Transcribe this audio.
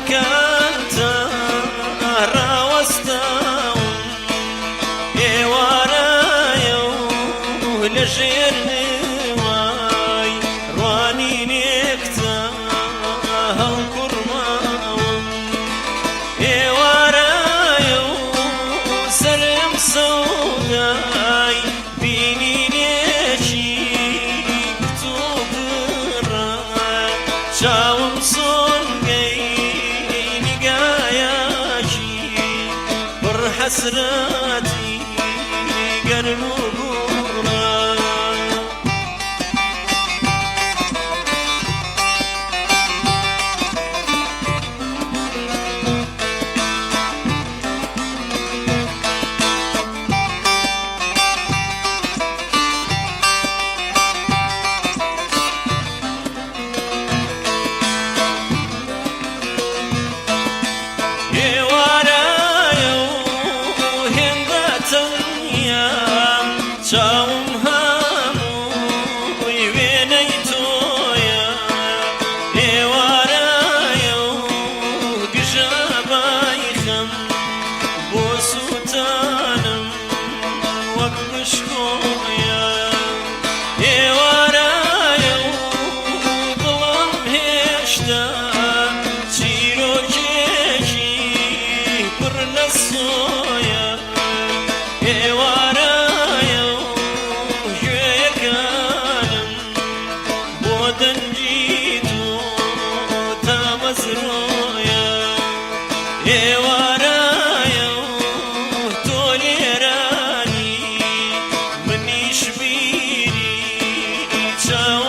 لەکانتا ڕاوەستاوم، ئێوارایە و لە ژێر نوای ڕوانینێکتا هەڵقوڕماوم. ئێوارایە و سەرم سەودای بینینێکی کتوپڕە، چاوم سۆنگەی نیگایەکی پڕ حەسرەتی گەرم و گوڕە. ئێوارایە و هێندە تەنیام، چاوم هەمووی وێنەی تۆیە. ئێوارایە و گژە بای خەم بۆ سووتانم وەک پشکۆیە. ئێوارایە و دڵم هێشتا چیرۆکێکی پڕ لە سۆیە. ئێوارایە و گوێیەکانم بۆ دەنگی تۆ تامەزرۆیە. ئێوارایە و تۆ لێرانی، منیش بیری چاوەکانم.